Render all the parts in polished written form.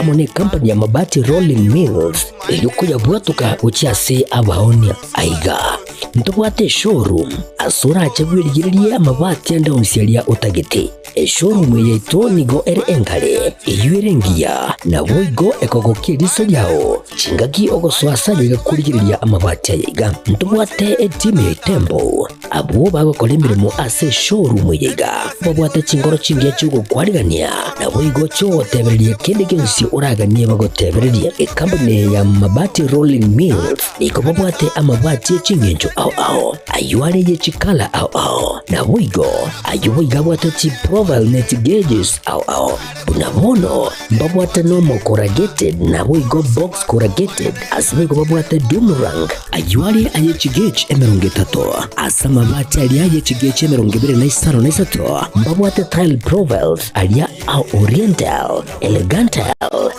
amo ne company ya Mabati Rolling Mills erio koyabwatoka gochia ase abaonia. Aiga ntobwate eshowroom ase orache bwerigererie amabati ande onsi aria otagete. Eshowroom eye yaito nigo ere engare, eyio ere engiya, naboigo ekogokia eriso riao chingaki ogosoa ase aye iga korigereria amabati aya iga. Ntobwate etimu ya Itembo Abwo bagokora emeremo ase eshowroom eye iga babwate chinkoro chingiya chi'ogokwarigania, naboigo chi'ogotebereria kende gionsi oraganie bagotebererie. Ekampuni eye ya Mabati Rolling Mills nigo babwate amabati e ching'encho ao ao, ayio are ye chikala ao ao, naboigo ayio boigo abwate chiprofile ne chigeges ao ao. Buna bono mbabwate normal corrugated naboigo box corrugated, ase boigo babwate doomerang, ayio are aye chigauge 30, ase amabati aria aye chigauge 23 mbabwate tile profiles aria a oriental, elegantal,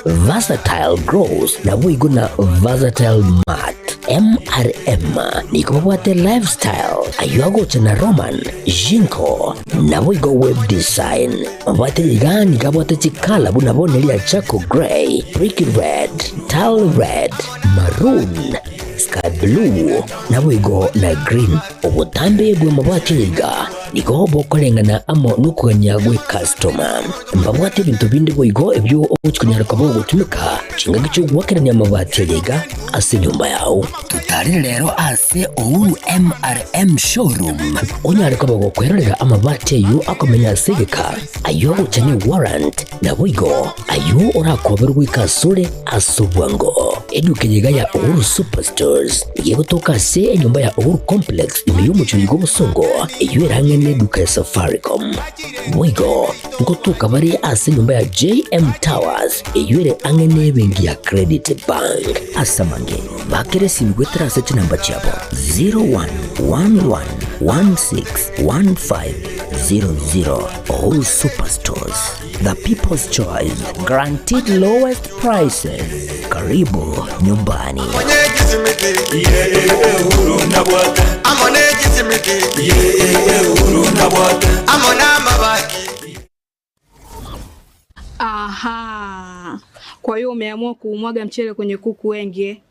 versatile gloss naboigo na versatile matte. MRM nigo babwate lifestyle, ayio agocha na Roman, Jinko, naboigo web design. Mabwate iga nigo abwate chikala buna bono eria charcoal grey, brick red, tile red, maroon, sky blue, naboigo na green. Obotambe bw'amabwate aya iga nigo bokoreng'ana amo nokogania gw'ecustoma. Mbabwate ebinto binde boigo ebio ogochi konyara koba ogotumeka chingaki chi'ogoakerania amabati aya iga ase enyomba yao. Totarire rero ase Uhuru MRM Showroom onyare koba gokwerorera amabati ayio akomenya ase egeka, ayio agocha ne warrant, naboigo ayio orakoberwe goika asore ase obwango. Eduka eye iga ya Uhuru Superstores nigo egotoka ase enyomba ya Uhuru Complex ime y'omochie oiga obosongo, eyio ere ang'e neduka ya Safaricom. Boigo ngotoka bare ase enyomba ya JM Towers eyio ere ang'e nebenki ya Credit Bank. Ase amange, bakera esimi goetera ase chinamba chiabo 0111161500. All Superstores, the people's choice, guaranteed lowest prices. Karibu nyumbani. Aha. Kwa hiyo umeamua kuumwaga mchele kwenye kuku wengi eh?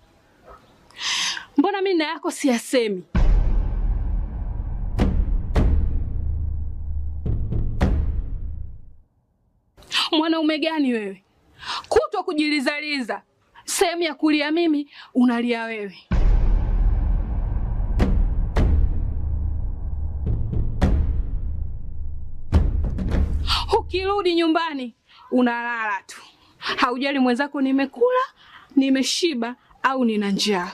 Mbona mimi na yako siyasemi? Mwanaume gani wewe? Kutwa kujilizaliza, sehemu ya kulia mimi unalia wewe. Ukirudi nyumbani unalala tu, haujali mwenzako nimekula, nimeshiba au nina njaa.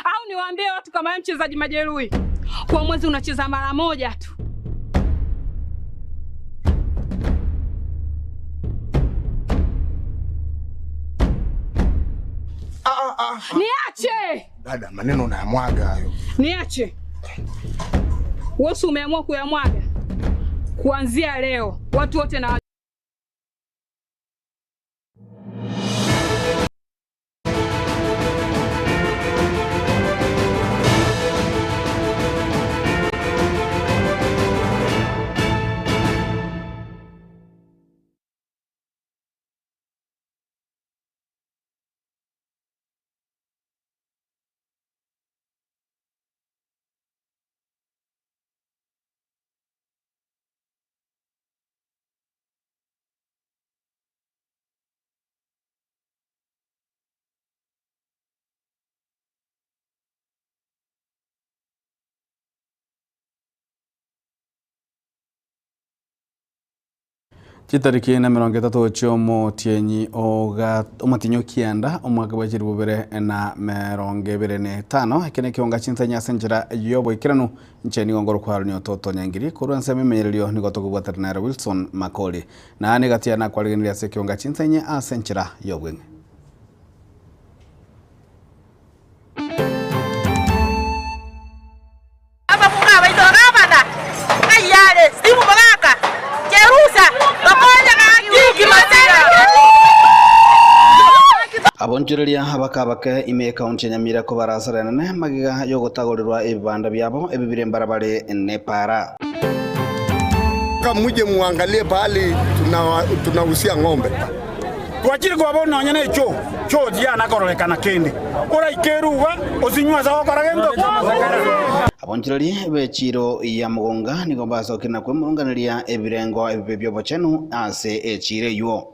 Au niwaambie watu kama wewe mchezaji majeruhi, kwa mwezi unacheza mara moja tu. Niache! Dada, maneno unayamwaga hayo. Niache. Wewe umeamua kuyamwaga. Kuanzia leo watu wote na Chitariki 30 chi'omotienyi oga omotienyi o kianda omwaka bwa 2025 eke nekeonga chinsenya ase enchera y'oboikeranu inche nigo ngorokwa Aaron Ototo Nyangiri korwa ensemo emenyererio nigo tokobwatana nere Wilson Makori naende gati yane nakwarigeneria ase ekeonga chinsenye ase enchera y'obweng'e. Abakungu abaito bagabana, Ng'ai are Steve Mogaka? Jerusa, tokonye gaki! Abonchoreria abakabake ime ekaunti ya Nyamira kobarasara enene magega yogotagorerwa ebibanda biabo ebibire mbarabare nepara. Muje muangalie pahali tunausia ng'ombe. Twachire kwaba nonya ne choo, choo tiyana kororekana kende. Oraike eruga, osinywe ase ogokora gento ki? Abonchoreri b'echiiro ya Mogonga nigo basokire na kwemurunganeria ebirengo ebibe bi'obochenu ase echiiro eyio.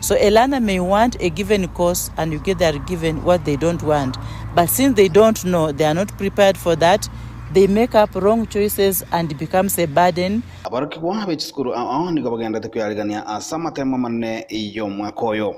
So a learner may want a given course and you get they are given what they don't want but since they don't know they are not prepared for that they make up wrong choices and it becomes a burden. Aborokigwa be chisukuru ao ao nigo bagenderete kwearigania ase amatemo amanene y'omwaka oyo.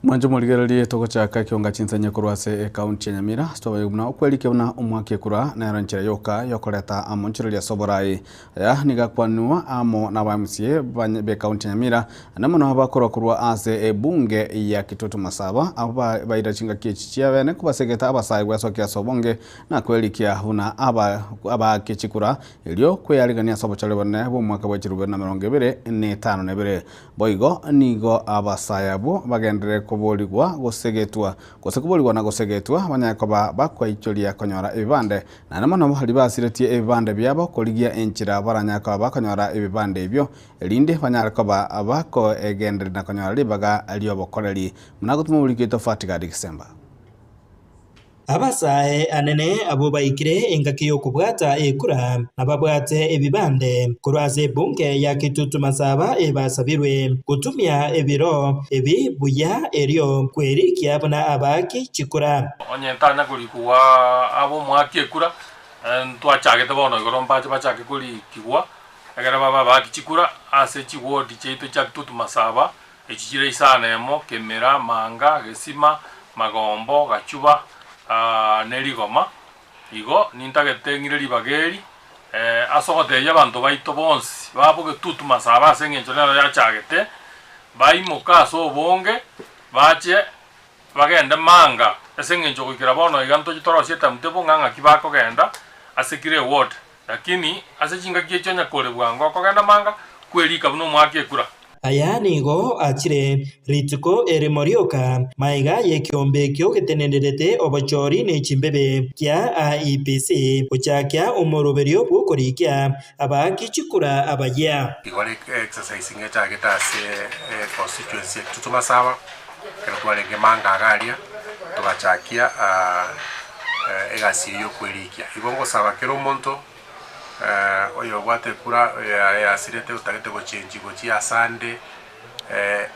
Mwanche morigererie togochaka ekionga chinsenye korwa ase ekaunti ya Nyamira ase twabaire buna okwerikia buna omwaka ekura nero enchera yoka yokoreta amo nchiroria ase oborai. Aya nigo akwanwa amo na aba MCA b'ekaunti ya Nyamira naende mono bakorwa korwa ase ebunge ya Kitutu Masaba abwo baira chingaki echi chiabene kobasegeta abasae gwesokia ase obonge na kwerikia buna abaake chikura erio kweyarigania ase obochori obonene bw'omwaka bwe chirubere na 2052. Boigo nigo abasae abwo bagenderere koborigwa gosegetwa, gose koborigwa na gosegetwa, banyare koba bakwaichoria konyora ebibande, naende mono baria basiretie ebibande biabo korigia enchera baranyare koba bakonyora ebibande ebio, erinde banyare koba bakoegendereria na konyora ribaga ri'obokoreri. Buna gotuma oboriki oito Fatigadi Gisemba. Abasae anene abwo baikire engaki y'okobwata ekura na babwate ebibande korwa ase ebunge ya Kitutu Masaba ebasabirwe gotumia ebiro ebi buya erio kwerikia buna abaaki chikura. Onye ntanya korikigwa abe omoaki ekura, ntwachagete bono igoro mbache bachake korikigwa, ekero babe abaaki chikura ase chiwodi chiaito chia Kitutu Masaba, Echi chire isano emo, Kemera, Manga, Gesima, Magombo, Gachuba, ne Rigoma. Igo nintagete ng'ire ribaga eri ase ogotebia abanto baito bonsi babogetutu masaba ase engencho nero yachagete, baimoke ase obonge, bache bagende Manga, ase engencho goikera bono iga ntoche torosie etimetable ng'a ng'aki bakogenda ase kera eward. Lakini ase chingaki echio onye kore bwango okogenda manga, kwerika buna omoaki ekura. Aya nigo achire rituko erimo rioka magega y'ekeombe ekio getenenderete obochori ne chimbebe kia IEBC gochakia omoroberio bw'okorikia abaaki chikura abayia. Igo ere exercise ngechagete ase constituency ya Kitutu Masaba, ekero twarenge Manga iga aria, togachakia egasi eyio yokwerikia. Igo ngosaba kera omonto oyobwate ekura oyasirete otagete gochenji gochia asande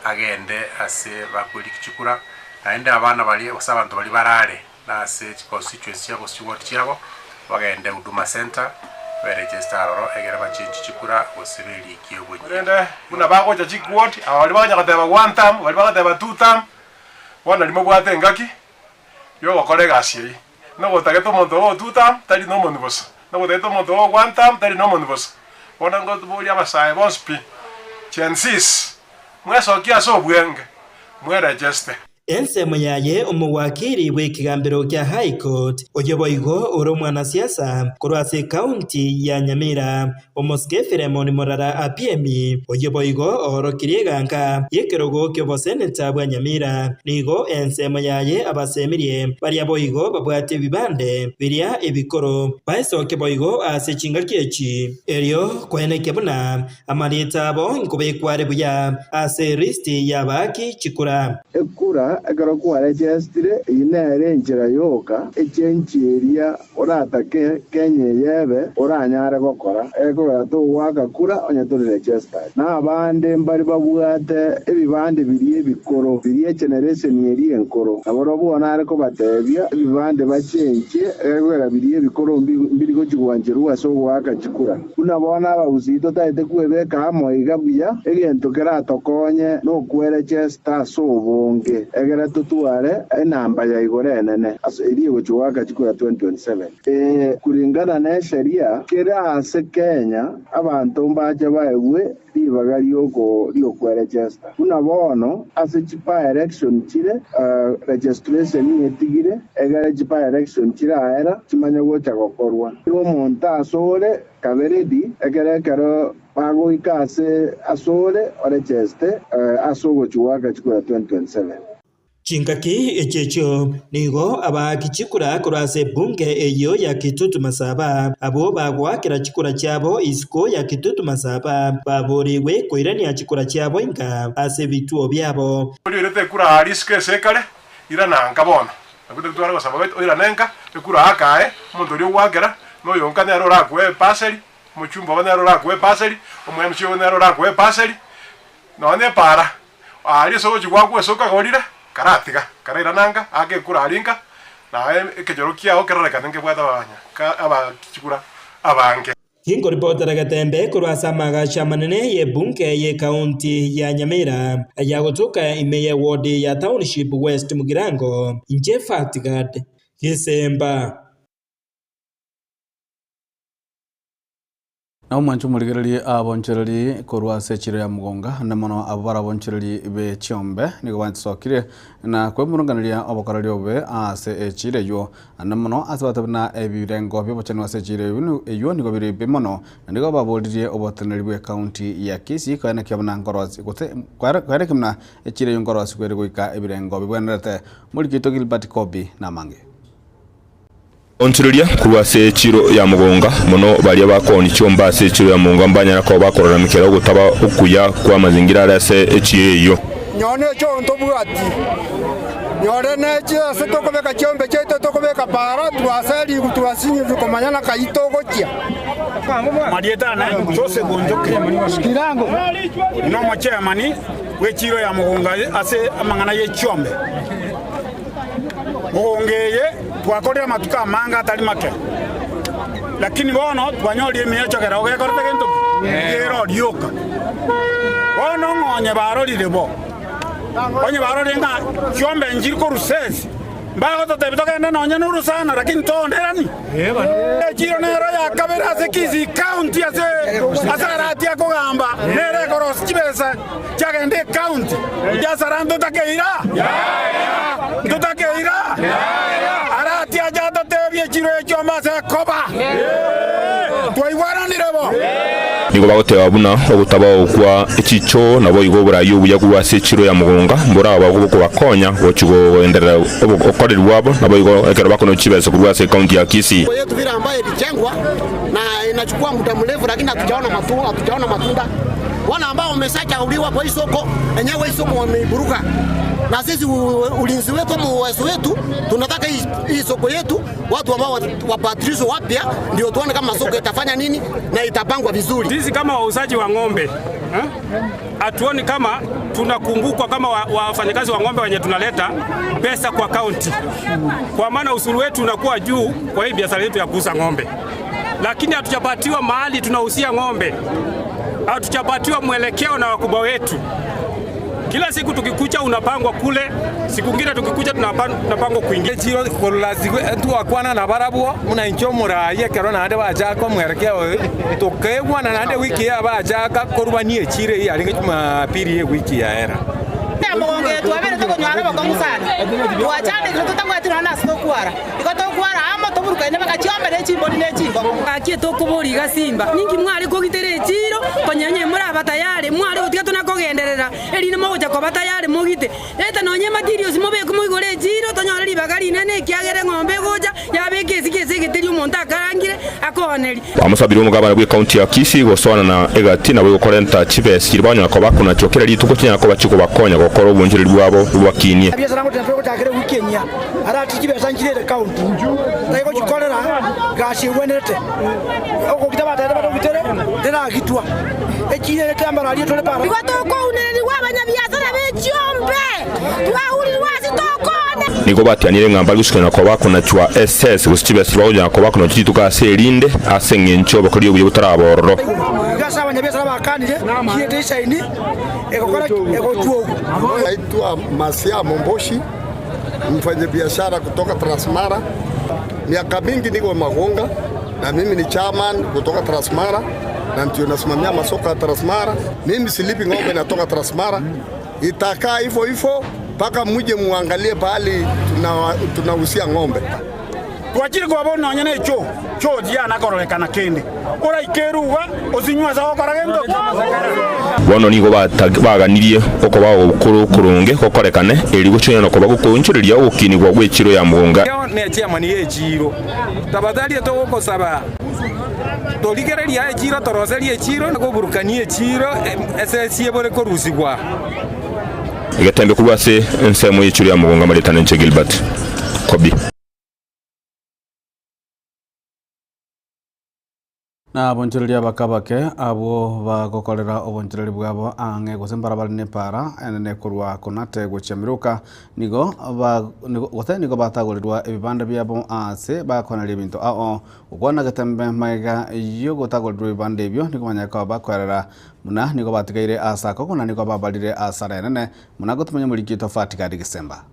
agende ase bakwerikia chikura, naende abana baria gose abanto baria barare na ase chiconstituency chiabo gose chiward chiabo, bagende Huduma Centre beregister aroro egere bachenji chikura gose berikie obonyia. Korende buna bagocha chikwoti, aba baria bakonya goteba one term, baria bagoteba two term, bono riria mobwate engaki yogokora egasi eyio. Nogotagete omonto oo two term, tari nomonwe bosa, nogotagete omonto oo one term, tari nomonwe bosa. Bono ngoboria abasae bonsi pi, Gen Zs, mwesokie ase obwenge, mweregeste. Ensemo yaye omowakiri bw'ekegambero kia High Court, oyio boigo ore omwanasiasa korwa ase ekaunti ya Nyamira, Omosike Philemon Morara Apiemi, oyio boigo oorokirie eganka y'ekerogo ki'oboseneta bwa Nyamira, nigo ensemo yaye abasemirie baria boigo babwate ebibande biria ebikoro baesoke boigo ase chingaki echi, erio koenekia buna Amarieta abo nkobekwa are buya ase eristi y'abaaki chikura. Ekura ekero kwaregestire, eyio nere enchera yoka echenchi eria oratake Kenya eye ebe oranyare gokora. Ekogera togoaka kura onye tori registered. Na abande mbari babwate ebibande biria ebikoro, biria egeneration eria enkoro. Nabarobwo nare kobatebia ebibande bachenchie, ekogera biria ebikoro mbiri gochi gwancherwa ase ogoaka chikura. Buna bono abagusii totaete kwebeka amo iga buya, egento keratokonye nokwerechesta ase obonge, egere totware enamba ya igoro enene ase eria egochia goaka chikura 2027. Ee, kuringana nesheria, kera ase Kenya abanto mbache baegwe ribaga ri'okwerechesta. Buna bono ase chiby-election chire, registration etigire, egere chiby-election chiraera chimanye gocha gokorwa. Nigo omonto asore kabe ready, ekero ekero bagoika ase asore orecheste ase ogochia goaka chikura 2027. Chingaki echi echio nigo abaaki chikura korwa ase ebunge eyio ya Kitutu Masaba, abwo bagoakera chikura chiabo isiko ya Kitutu Masaba, baboorigwe koirania chikura chiabo inka ase ebituo biabo. Oria oirete ekura aa risiko ase ekare, irana nka bono. Nakio naki tware gosaba oirane nka, ekura aa akae, omonto oria ogoakera, na oyo nka nere orakoe epaseri, omochumba obo nere orakoe epaseri, omo MC obo nere orakoe epaseri, nonya na epaara, aaria ase ogochia gwakwa ase okagorire, karatiga, karairana nka, aake ekura aria nka, naye ekenyoro kiao kerorekane nkebwate abanya ka abachikura abange. Tinkoripotera getembe korwa ase amaagacho amanene y'ebunge y'ekaunti ya Nyamira ayagotoka ime y'ewodi ya Township West Mugirango, inche Fatgard Gisemba. Na omwanche omorigererie abonchereri korwa ase echiro ya Mugonga, na mono abwo barabonchereri be chiombe, nigo bansokire na kwemurunganeria obokoreri obobe ase echiro eyio, na mono ase bato buna ebirengo bi'obochenu ase echiro eyio nigo bire ebibe mono, na nigo baboririe oboteneneri bw'ecounty ya Kisii koenekia buna nkorosi gose koenekia buna echiro eyio nkorosigwa ere goika ebirengo bibwenerete. Omoriki oito Gilbert Kobi namange. Onchoreria korwa ase echiro ya mogonga, mono baria bakoonia chiombe ase echiro ya mogonga mbanyara koba bakororamekera ogotaba okuya kw'amazingira are ase echiro eyio. Nyore necho ntobwati, nyore nechi ase tokobeka chiombe chiaito tokobeka para, twaserigwe twasinyirwe komanya nakai togochia. Marieta ane Joseph Onjoke, nomochairman bw'echiro ya mogonga ase amang'ana ye chiombe. Mogonga eye twakorire amatuko amange atari make, lakini bono twanyorire emiyecho ekero gekorete gento ki? Kero rioka. Bono ng'a onye barorire bo, onye barorire ng'a chiombe nchiri korwa Sesi, mbagototebia togende nonye norosana, lakini toonderani. Echiro nero ya kabere ase Kisii County ase ase arati akogamba, nere ekorosia chibesa chiagenda ecounty. Biasara ntotakeira? Ntotakeira? Arati ache atotebie echiro echiombe ase ekoba. Twaigwananire bo? Nigo bagoteba buna ogotabao kwa echichoo naboigo oboraai obuya korwa ase echiro ya mogonga mboraba bokobakonya gochia kogenderera obokoreri bwabo naboigo ekero bakonwa chibesa korwa ase ekaunti ya Kisii. Yetu vile ambayo ilijengwa na inachukua muda mrefu, lakini hatujaona matunda, hatujaona matunda. Wale ambao wameshachaguliwa kwa hii soko enyewe hii soko wameiburuka, na sisi ulinzi wetu ama uwezo wetu tunataka hii, hii soko yetu watu ambao wapatrishwe wapya, ndio tuone kama soko itafanya nini na itapangwa vizuri. Sisi kama wauzaji wa ng'ombe hatuoni kama tunakumbukwa kama wafanyakazi wa, wa ng'ombe wenye tunaleta pesa kwa kaunti, kwa maana usuru wetu unakuwa juu kwa hii biashara yetu ya kuuza ng'ombe, lakini hatujapatiwa mahali tunauzia ng'ombe, hatujapatiwa mwelekeo na wakubwa wetu. Kila siku tukikucha unapangwa kule, siku ngine tukikucha tunapangwa kwingine. Echiro korora twakwana nabarabwo buna inche omoraai ekero naende bachaka omwerekeo oyo, tokaigwana naende ewiki eye bachaka korwania echiro eyio yarenge jumapili ye ewiki yaera. Omogongo oyo twabeire tokonyora obokong'u sana, twachandekire totabwati nonya nase tokwara. Igo tokwara amo toburukaine mpaka chiombe ne chimbori ne chingoko. Gaki tokoboria iga Simba, ninki mware kogitera echiiro? Konya onye moraba tayari, mware gotiga tona kogenderera, erinde mogocha koba tayari mogite. Reta nonya ematerials mobeke moigore echiiro, tonyore ribaga rinene, ekiagera eng'ombe egocha yabeka esike ase egeteri omonto akarangire akoonerie. Bamosabire omogabana bw'ekaunti ya Kisii gosoana na egati naboigo korenta chibesa chiria banyora koba bakonachwa kera rituko chinyara koba chikobakonya gokora obonchereri bwabo bobakinie. Ebiasara ngotenena togochakera ewiki enyia, arati chibesa nchirere county taigochikorera gasi egwenerete. Okogita batete batogitere teragitwa echira ere temporary tore para. Igo tokounererigwa abanyabiasara be chiombe, twaurirwe ase tokoona. Nigo batianire ng'a mbare gosukana na koba bakonachwa esese gose chibesa chiria bagochaka koba bakonachwa rituko ase erinde, ase engencho y'obokoreri obuya botaraba ororo. Igo ase abanyabiasara bakanire, chirete isaini egokora egochwogu. Naitwa Masia Momboshi, mfanyabiashara kutoka Transmara. Miaka mingi niko Magonga na mimi ni chairman kutoka Transmara na ndio nasimamia masoko ya Transmara. Mimi silipi ng'ombe natoka Transmara, itakaa hivyo hivyo mpaka muje muangalie pahali tunahusia ng'ombe. Twachire kwaba nonya ne choo, choo tiyana kororekana kende. Oraike eruga, osinywe ase ogokora gento ki? Bono nigo baganirie okoba ogokoro okoronge gokorekane, erio gochia nokoba gokoonchoreria ogokinigwa gw'echiro ya mogonga. Ekero nechiamani y'echiiro, tafadhali togokosaba torigereria echiiro toroserie echiiro na koburukania echiiro ase ebore korusigwa. Egetembe korwa ase ensemo y'echiro ya mogonga Marieta Nenche Gilbert Kobi. Na abonchoreria abake-abake abwo bagokorera obonchoreri bwabo ang'e gose mbarabare nepaara enene korwa Konate gochia Miruka, nigo ba gose nigo batagorirwa ebibanda biabo aase bakoneria ebinto ao. Gokwana getembe magega y'ogotagorirwa ebibanda ebio nigo banyare koba bakoerera buna nigo batigaire aase akong'u na nigo babarire asara enene buna gotomanya omoriki tofati gadi Gesemba.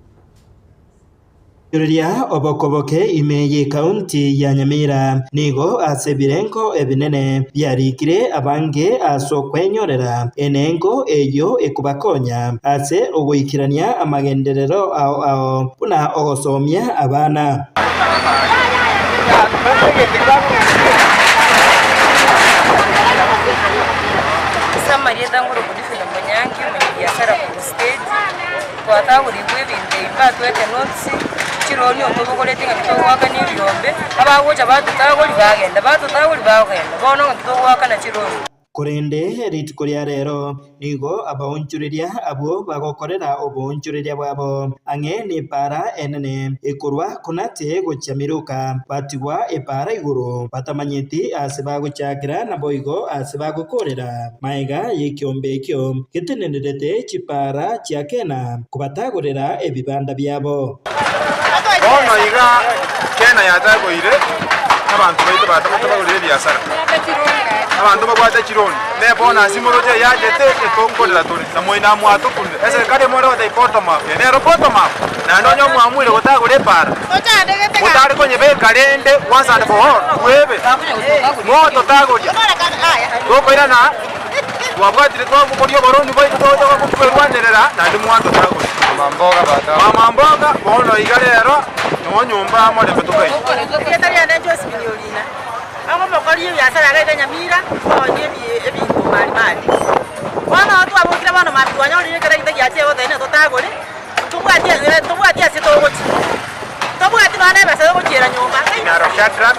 Riroria obokoboke ime y'ekaunti ya Nyamira nigo ase ebirengo ebinene biarikire abange ase okwenyorera enengo eyio ekobakonya ase ogoikerania amagenderero ao ao buna ogosomia abana. Ase amarieta ngoroku Divine Munyangi, omonyabiasara korwa stage, twatagorigwe ebinto ebi batwete notes, chironi otobogoretie ng'a titogoakana ebiombe, abagocha batotagori bagenda, batotagori bagenda, bono ng'a titogoakana chironi. Korende rituko ria rero nigo abaonchoreria abwo bagokorera oboonchoreria bwabo ang'e nepaara enene ekorwa Konate gochia Miluka, batigwa epaara igoro, batamanyeti aase bagochakera naboigo aase bagokoorera. Magega y'ekiombe ekio getenenerete chipaara chia Kena kobatagorera ebibanda biabo. Bono iga Kena yatagoire abanto baito batamete bagorire ebiasara. Abanto babwate chironi, ne bonus moroche eyachete etonkorera tore na moina mwatokunire. Eserikari more goteba bottom up, eye nero bottom up? Naende onye omwamwire gotagora epara, motare konyebeka rende once and for all, bwebe, mototagoria, tokoirana twabwatire twabogoria oboroni bwaito togocha kwerwanerera naende mwatotagoria. Mama mboga bono iga rero noo nyomba morembe tokaina. Erieta riane Josephine Orina, omokori ebiasara iga iga Nyamira, nkoonia ebinto mbali mbali. Bono twabokire bono mambia twanyorire ekero egento giachire goteba ng'a totagore, ntobwati ntobwati ase togochia, ntobwati nonya na ebesa yogochiera nyomba. Naro Shadrack,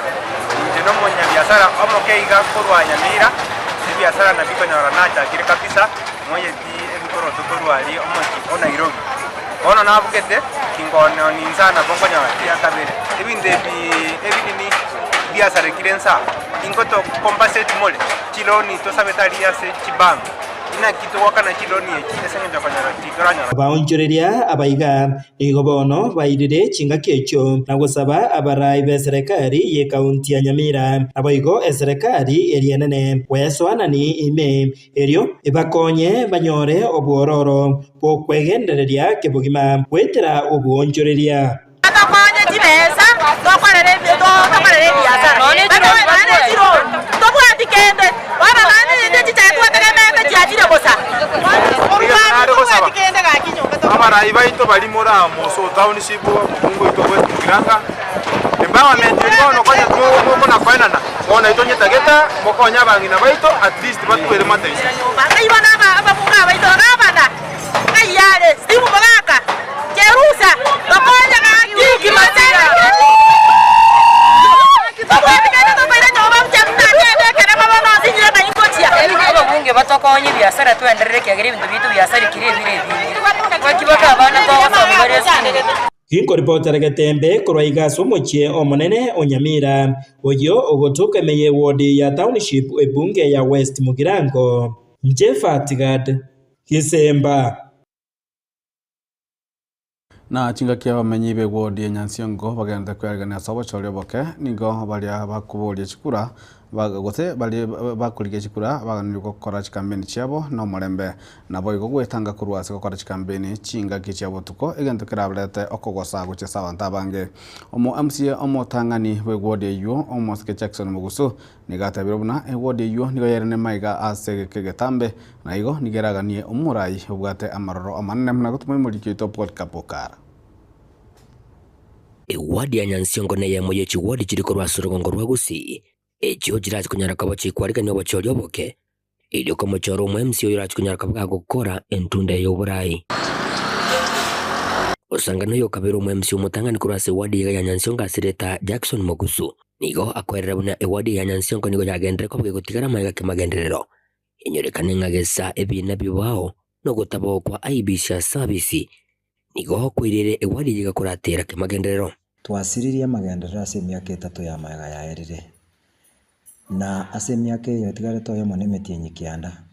inche nomonyabiasara omoke iga korwa Nyamira, ebiasara nabikonyora nachakire kabisa, moyeti ebikoroto korwa aria omochie o Nairobi. Bono nabugete, tinkoononi insa nabo nkonyora chia kabere. Ebinto ebi ebinini biasarekire nsa, ingoto compensate more chiloni tosabete aria ase chibank. Inaki togoakana chiloni echi ase eng'encho konyora titoranyora. Abaonchoreria abaiga nigo bono bairire chingaki echio na gosaba abarai b'eserekari y'ekaunti ya Nyamira, naboigo eserekari eria enene gwesoanani ime erio ebakonye banyore obwororo bw'okwegendereria kebogima goetera obwoonchoreria. Tokonye chibesa tokorere tokorere ebiasara nonye chironi tobwati kende bono nonye nende chichae twategemeete chiachire bosa tobwati kende gaki nyomba tobwati. Abarai baito baria more amo ase otownship omokungu oito West Mugirango empowerment eria bono konya mokona koenana bono intwe nyetagete mokonye abang'ina baito at least batwere mateso. Ng'ai bono ababunga abaito gavana ng'ai are Steve Mogaka Cherusa tokonye gaki tobwati kende tokoira nyomba bucha buna kende ekerema bono nsinyire ng'ai ngochia. Ababunge batokonye ebiasara twenderere ekiagera ebinto biaito biasarekire ebire ebinge. Naki baka abana twagosomia bare esukuru. Ginkoripotera Getembe korwa iga ase omochie omonene o Nyamira, oyio ogotoka ime y'ewodi ya Township ebunge ya West Mugirango. Jephat Gad Gisemba. Na chingaki abamenyi b'ewodi ya Nyansiongo bagenderete kwearegania ase obochori oboke, nigo baria bakoboria chikura gose baria bakorigia chikura baganire gokora chikampeni chiabo nomorembe. Naboigo gwetanga korwa ase gokora chikampeni chingaki chia botuko, egento kerabarete okogosa gochia ase abanto abange. Omo MCA omotang'ani bw'ewodi eyio, omosike Jackson Mugusu, nigo atebire buna ewodi eyio nigo yairane maiga ase egeka egetambe, na igo nigo eraganie omorai obwate amaroro amanene buna gotuma omoriki oito Paul Kapokara. Ewadi ya Nyansiongo neyemo ye chiwadi chiri korwa ase orogongo rwa Gusii, echio chirache konyara koba chikwarigania obochori oboke, erio komochora omo MC oyorache konyara koba gagokora entunda eye y'oborai. Osangana oyo okabeire omo MC omotang'ani korwa ase ewadi iga ya Nyansiongo ase erieta Jackson Mogusu, nigo akoerera buna ewadi eye ya Nyansiongo nigo yagenderere koba gegotigara amaiga kemagenderero, enyorekane ng'a gesa ebiina bibao nogotabao kwa IEBC ase abisi Nigo koirire egwari eye igakoratera kemagenderero. Twasiririe amagenderero ase emiaka etato y'amaega yaerire, na ase emiaka eye otigarete oyomo nemetienyi kianda,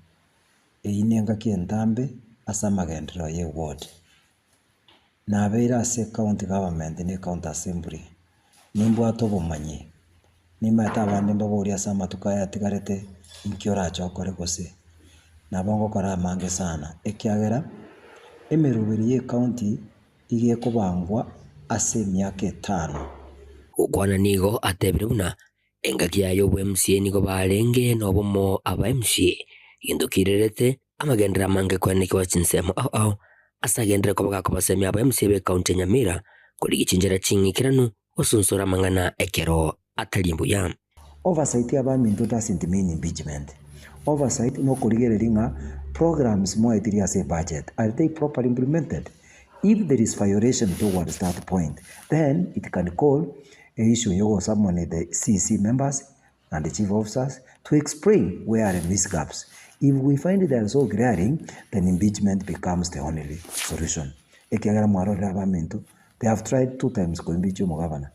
eyio nengaki entambe ase amagenderero ye ward. Nabeire ase county government na ecounty assembly, nimbwate obomanyi, nimaete abande mbaborie ase amatuko aya atigarete inki orache okore gose, nabo ngokora amange sana, ekiagera emeroberi ye ecounty iga ekobangwa ase emiaka etano. Gokwana nigo atebire buna engaki yaye obwa MCA nigo barenge nobomo aba MCA, gento kirerete amagenderero amange koenekiwa chinsemo ao ao ase agenderere koba gakobasemia aba MCA b'ecounty ya Nyamira korigia chinchera ching'ikeranu gosunsura amang'ana ekero atari mbuya. Oversight abaminto doesn't mean impeachment. Oversight nokorigereria ng'a programs mwaetirie ase ebudget are they properly implemented? If there is violation towards that point then it can call a issue yogosummon the CEC members and the chief officers to explain where are the misgaps. If we find they are so glaring then impeachment becomes the only solution. Ekiagera mwarorire abaminto they have tried two times koimpeach omogabana.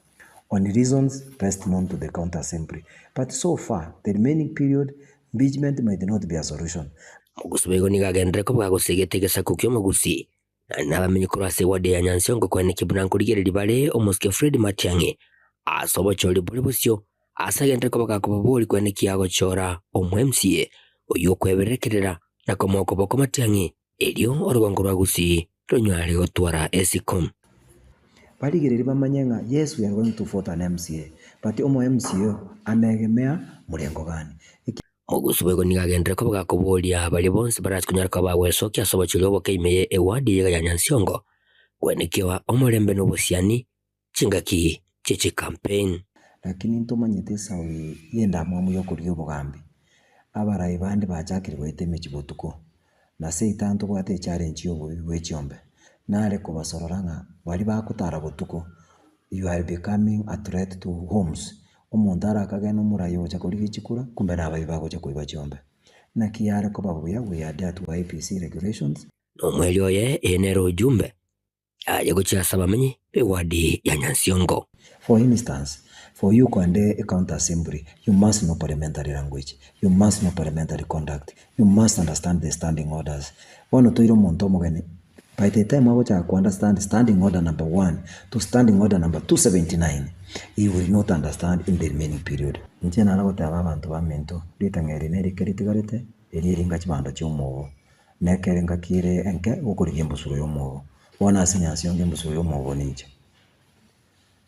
on reasons best known to the county assembly but so far the remaining period impeachment might not be a solution. Omogusi boigo nigo agenderere koba gagosegeta egesaku ki'omogusi, na nabamenyi korwa ase ewadi ya Nyansiongo koenekia buna nkorigereria bare omosike Fred Matiang'i ase obochori bore bosio ase agenderere koba gakobaboria koenekia agochora omo MCA oyio okweberekerera na komoa okoboko Matiang'i Erio orogongo rwa Gusii ronyare gotwara esiko. Barigererie bamanye ng'a yes we are going to vote an MCA but omo MCA oyo anegemea morengo gani. Eki. Mogusu boigo nigo agenderere koba gakoboria baria bonsi barache konyara koba bagwesokia ase obochori oboke ime ye eward eyega ya Nyansiongo, kwenekewa omorembe na obosiani chingaki chie chicampaign. Lakini ntomanyete esau eye y'endamwamu y'okorigia obogambi. Abarai bande bachakire goeta emechie botuko, na Satan tobwate echallenge y'oboibi bwe chiombe, nare kobasorora ng'a baria bagotara botuko, you are becoming a threat to homes. Omonto arakagene omorai ogocha korigia chikura, kumbe nabaibi bagocha koiba chiombe. Naki yare koba buya we adhere to IEBC regulations. Nomoerio oye, eye nere ujumbe Aye gochia ase abamenyi b'ewadi ya Nyansiongo. For instance, for you koenda ecounty assembly, you must know parliamentary language, you must know parliamentary conduct, you must understand the standing orders. Bono toire omonto omogeni, by the time agochaka ko understand standing order number one to standing order number 279, he will not understand in the remaining period. Inche nare goteba abanto baminto, ritang'a eri nerike ritigarete, eri eringa chibando chi'omogo. Nekere engaki ere enke gokorigia embusuro y'omwogo. Bono ase enyansi yonga embusuro y'omwogo ninche.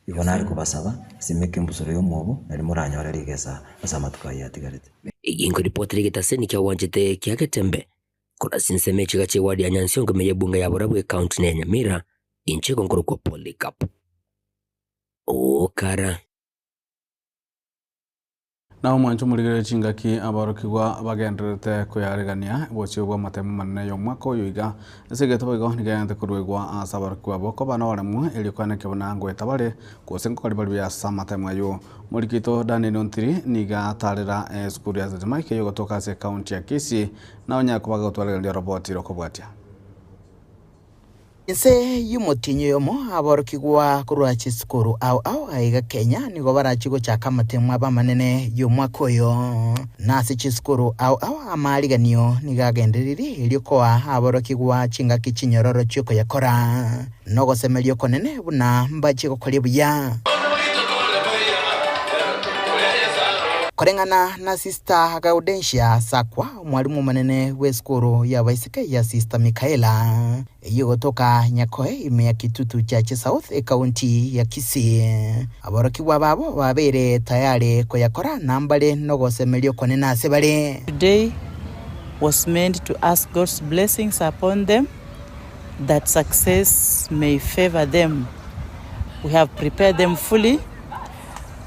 Igo nare kobasaba, simeka embusuro y'omwogo, nario moranyore rigesa ase amatuko ayio atigarete. Eginko ripoti rigetaseni kiagwanchete kia Getembe korwa ase ensemo echiga chi'eward ya Nyansiongo ime y'ebunge ya Borabu ecounty ne ya Nyamira inche igo nkorokwa Polycarp Okara. Na omwancho omorigererie chingaki aborokigwa bagendererete koyaregania bosio bw'amatemo amanene y'omwaka oyo iga. Ase egento boigo nigo egente koruegwa ase aborokigwa abwo koba noremwa erio koenekia buna ngoeta bare gose nkokori bare buya ase amatemo ayio. Omoriki oito Daniel Ontiri nigo atarera esukuru ya St Mike eyogotoka ase ecounty ya Kisii na onyare koba gagotwaregereria oroboti rokobwatia. Inse y'omotienyi oyomo, aborokigwa korwa chisukuru ao ao aiga Kenya nigo barachie gochaka amatemo abo amanene y'omwaka oyo. Na ase chisukuru ao ao amaariganio nigo agendereire erio koa aborokigwa chingaki chinyororo chi'okoyakora, na ogosemeria okonene buna mbachie gokoria buya. Koreng'ana na Sister Gaudentia Sakwa, Omwalimu omonene bw'esukuru y'abaiseke ya Sister Michaela, eyio egotoka Nyakoe ime ya Kitutu Chache South, ekaunti ya Kisii. Aborokigwa babo babeire tayari koyakora na mbare nogosemeria okonene ase bare. Today was meant to ask God's blessings upon them that success may favour them. We have prepared them fully,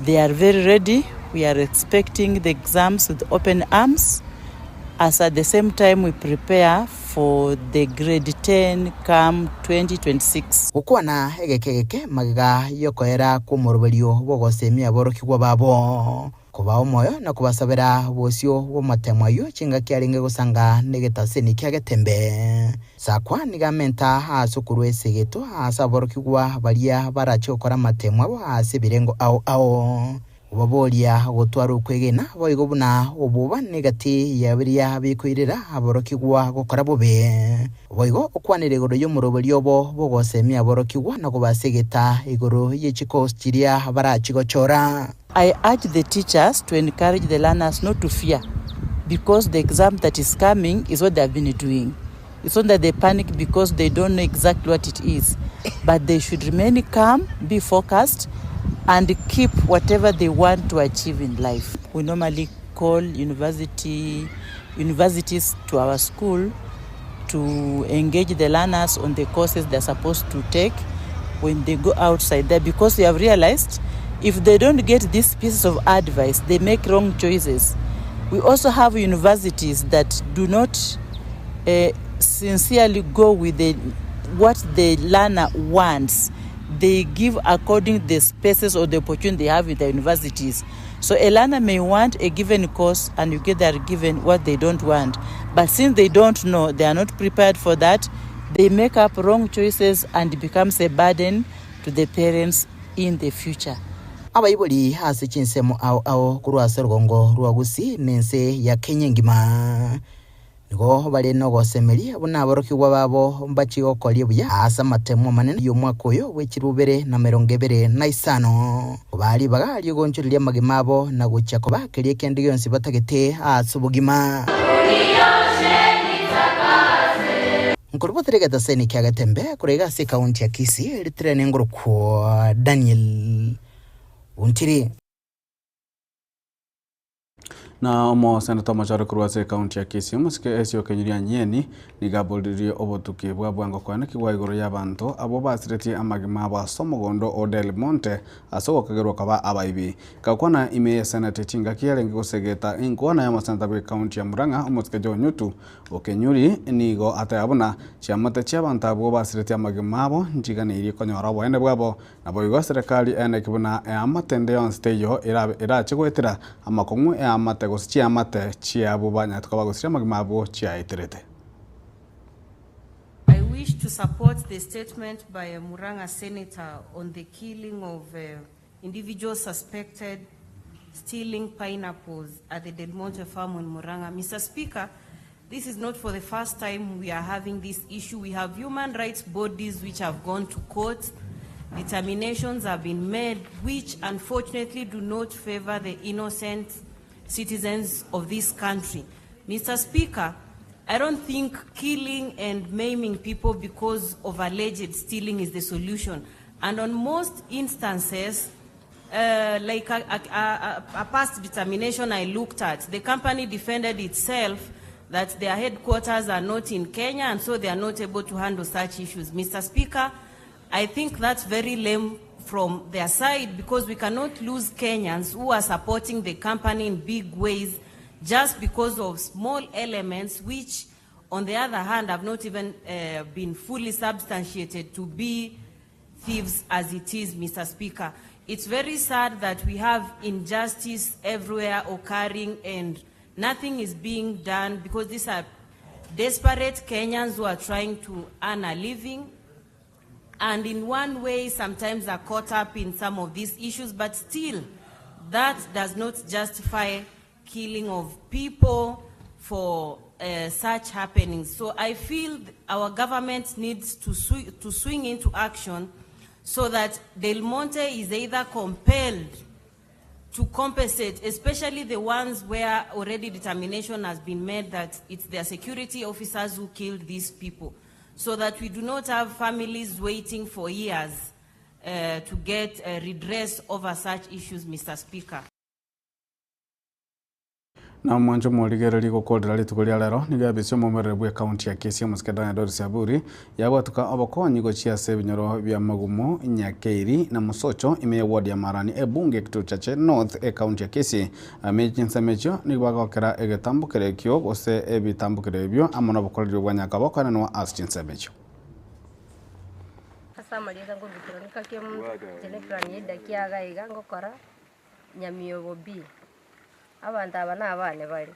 they are very ready, we are expecting the exams with open arms as at the same time we prepare for the grade 10 come 2026. Gokwana egeka egeke magega y'okoera kw'omoroberio bw'ogosemia aborokigwa babo. Kobaa omoyo na kobasabera bosio bw'amatemo ayio chingaki arenge gosanga negetaseni kia Getembe. Sakwa nigo amenta ase okorua esegeto ase aborokigwa baria barache gokora amatemo abo ase ebirengo ao ao. Obaboria gotwara okwegena boigo buna obwoba negati ya biria bikoirera aborokigwa gokora bobe. Boigo okwanire igoro y'omoroberio obo bw'ogosemia aborokigwa na kobasegeta igoro ye chikosi chiria barachi gochora. I urge the teachers to encourage the learners not to fear because the exam that is coming is what they have been doing. It's not that they panic because they don't know exactly what it is, but they should remain calm, be focused, and keep whatever they want to achieve in life. We normally call university, universities to our school to engage the learners on the courses they're supposed to take when they go outside there because we have realized if they don't get these pieces of advice, they make wrong choices. We also have universities that do not uh, sincerely go with the, what the learner wants. They give according to the spaces or the opportunity they have with the universities. So a learner may want a given course and you get they are given what they don't want. But since they don't know, they are not prepared for that, they make up wrong choices and it becomes a burden to the parents in the future. Abaibori ase chinsemo ao ao korwa ase orogongo rwa Gusii na ense ya Kenya engima Nigo bare nogosemeria buna aborokigwa babo mbachie gokoria buya ase amatemo amanene y'omwaka oyo bwe chilifu bibere na emerongo ebere na isano, kobaa ribaga ri'ogoonchoreria amagima abo na gochia kobaa keria kende gionsi batagete ase obogima. Nkorobotera egetaseni kia Getembe korwa iga ase ekaunti ya Kisii, ritirene ngorokwo Daniel Ontiri. Na omoseneta omochore korwa ase ekaunti ya Kisii omosike Esio Kenyuria Nyeni nigo aboririe obotuki bwa bwango koenekigwa igoro y'abanto abwo basiretie amagima abo ase omogondo o Del Monte ase ogokagerwa koba abaibi. Gakwana ime y'eseneti chingaki yarenge gosegeta enkwana y'omoseneta bw'ekaunti ya Murang'a omosike Joe Nyutu Okenyuri nigo ateba buna chiamate chi'abanto abwo basiretie amagima abo nchiganeirie konyora oboene bwabo Naboigo serekari eneki buna eamate ende yonsi teiyo erabe erache goetera amakong'u eamate gose chiamate chi'abwo banyarete koba gosiria amagima abo chiaeterete. I wish to support the statement by a Murang'a senator on the killing of individuals suspected stealing pineapples at the Del Monte farm in Murang'a. Mr. Speaker, this is not for the first time we are having this issue. We have human rights bodies which have gone to court. Determinations have been made which unfortunately do not favor the innocent citizens of this country. Mr. Speaker, I don't think killing and maiming people because of alleged stealing is the solution. And on most instances, uh, like a, a, a, a past determination I looked at, the company defended itself that their headquarters are not in Kenya and so they are not able to handle such issues. Mr. Speaker, I think that's very lame from their side because we cannot lose Kenyans who are supporting the company in big ways just because of small elements which, on the other hand, have not even uh, been fully substantiated to be thieves as it is, Mr. Speaker. It's very sad that we have injustice everywhere occurring and nothing is being done because these are desperate Kenyans who are trying to earn a living and in one way sometimes are caught up in some of these issues, but still that does not justify killing of people for uh, such happenings. So I feel our government needs to, sw to swing into action so that Del Monte is either compelled to compensate, especially the ones where already determination has been made that it's their security officers who killed these people, so that we do not have families waiting for years uh, to get uh, redress over such issues, Mr. Speaker. Na omwancho omorigereria gokorera rituko ria rero nigo yabesie omomereri bw'ecounty ya Kisii omosike Daniel Doris Aburi yabwatuka obokonyi gochia ase ebinyoro bia Magumo, Nyakeiri na Mosocho ime ye ward ya Marani ebunge Kitutu Chache North ecounty ya Kisii. Ime chinsemo echio nigo bagokera egetambokero ekio gose ebitambokero ebio amo nobokorerio bwa Nyakaba okoenanwa ase chinsemo echio. Ase amarieta nkoruta nikaki omonto, inche ne plan ya edaki iga iga ngokora. Nyamiobo bi, abanto aba nabane bare,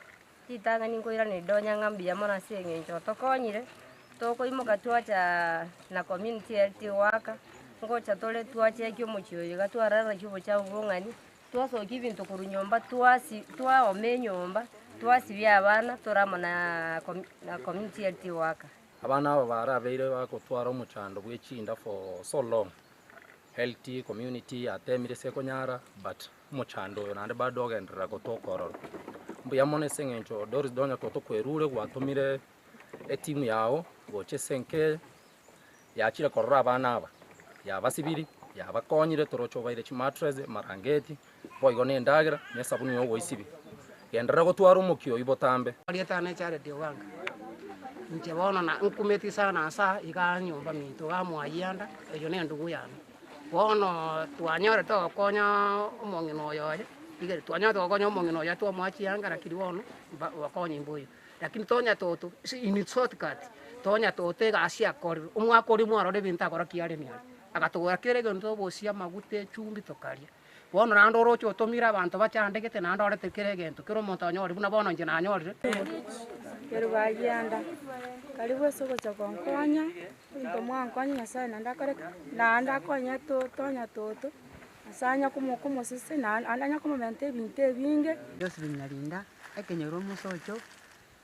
ritang'ani nkoirana ridonya ng'a mbuya mono ase eng'encho otokonyire, tokoimoka twachaa na community health worker, ngocha tore twachekia omochie oyo iga twararera obochafu bong'ani, twasokia ebinto korwa nyomba twasi twaoma enyomba, twasibia abana tore amo na na community health worker. Abana aba barabeire bagotwara omochando bwe chinda for so long. Health community yatemire ase ekonyara but omochando oyo naende bado ogenderera gotoka ororo. Mbuya mono ase eng'encho Doris Donya totokwerure gwatomire etimu yago gocha ase enka eye, yachire korora abana aba, yabasibiri, yabakonyire toroche obaire chimattress, amarangeti, boigo na endagera, na esabuni ya ogoisibia. Genderera gotwara omokia oyio botambe. Erieta riane Jared Oganga, inche bono na nkumeti sana ase aa igaa nyomba minto igaa mwayianda, eyio na endugu yane. Bono twanyorete gokonya omong'ina oyo oye, rigeri twanyorete gokonya omong'ina oyo twamoa chianga lakini bono mba obokonyi mboiyo. Lakini tonya toto in short cut, tonya toto egasi akorire, omwaka oria mwarora ebinto akora kiaremi aria, agatogora kera egento obosie, amaguta, echumbi tokaria. Bono naende oroche otomire abanto bachandegete, naende orete kera egento, kera omonto anyore, buna bono inche nanyorire. Kerubagianda, karibu ase ogocha gonkonya, ebinto mwankonya Nyasaye naende akore ki? Naende akonye tonya toto, ase anya komosese naende anya komomenta ebinto ebinge. Josephine Nyarinda, ekenyoro omosocho,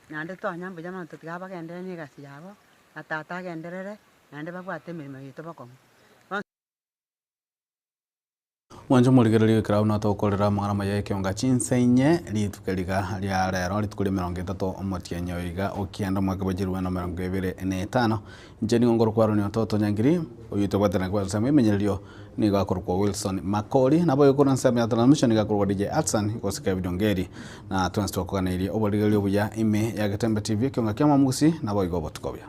naende twanya mbuya mono totiga bagenderere na egasi yabo, na tata agenderere, naende babwate emeremo yaito bokong'u. Bono. Mwanche omorigereria ekero abwo natokorera amang'ana amaya y'ekeonga chinsa inye, rituko riga ria rero, rituko ria emerongo etato omotienyi oyo iga o kianda omwaka bwa chilifu na emerongo ebere na etano. Inche nigo nkorokwa Aaron Ototo Nyangiri, oyio tobwatana kwa ensemo y'emenyererio nigo akorokwa Wilson Makori, nabo oyo korwa ensemo ya transmission nigo akorokwa DJ Hudson gose Kevin Ongeri, na twensi twakoganeirie oborigereria obuya ime ya Getembe TV ekeonga kia Omomugusi, naboigo obotuko obuya.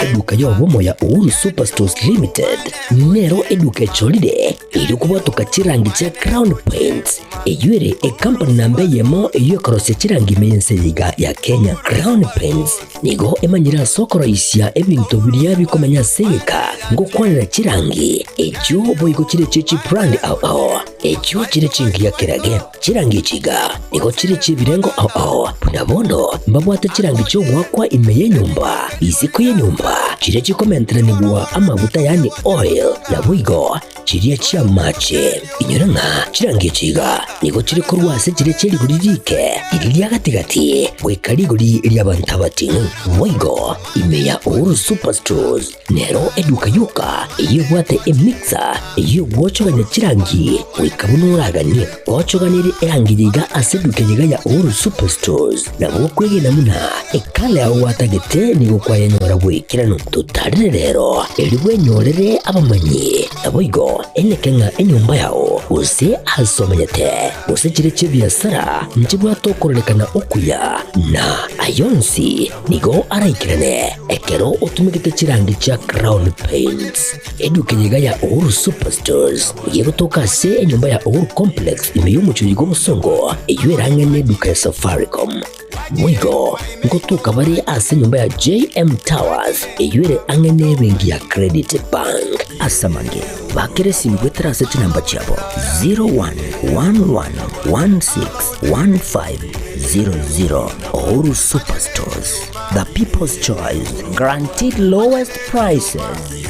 Eduka y'obomo ya Uhuru Superstores Limited nero eduka echorire erio kobwatoka chirangi chia Crown Paints eyio ere ekampani namba eyemo eyio ekorosia chirangi ime y'ense eye iga ya Kenya. Crown Paints nigo emanyire ase okoroisia ebinto biria bikomenya ase egeka ngokwanera chirangi echio boigo chire chie chibrand ao ao echio chire chingiya kerage. Chirangi echi iga nigo chire chi'ebirengo ao ao, buna bono mbabwate chirangi chi'ogoakwa ime y'enyomba, isiko y'enyomba, chiria chikomenteranigwa amaguta yaani oil, naboigo chiria chi'amache. Inyora ng'a chirangi echi iga nigo chire korwa ase chiria chie rigori riike, riria ria gati-gati, goika rigori ri'abanto abating'u. Boigo ime ya Uhuru Superstores Nero eduka yoka eyio ebwate emixer eyio egwochogania chirangi goika buna oraganie. Gochoganerie erangi yiga ase eduka yiga ya Uhuru Superstores nabo okwegena buna ekala yao gwatagete nigo kwayenyora bw'ekeranu. Totarere rero erio bwenyorere abamanyi naboigo eneke ng'a enyomba yao gose ase omenyete gose chire chi'ebiasara nchibwate okororekana okuya na ayonsi Nigo araikerane ekero otumegete chirangi chia Crown Paints. Eduka eye iga ya Uhuru Superstores nigo egotoka ase enyomba ya Uhuru Complex ime y'omochie oyo iga obosongo, eyio erang'e neduka ya Safaricom. Boigo ngotoka bare ase enyomba ya JM Towers eyio ere ang'e n'ebenki ya Credit Bank. Ase amange, bakera esimi goetera ase chinamba chiabo 0111161500. Uhuru Superstores, the people's choice, guaranteed lowest prices.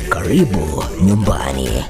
Karibu nyumbani.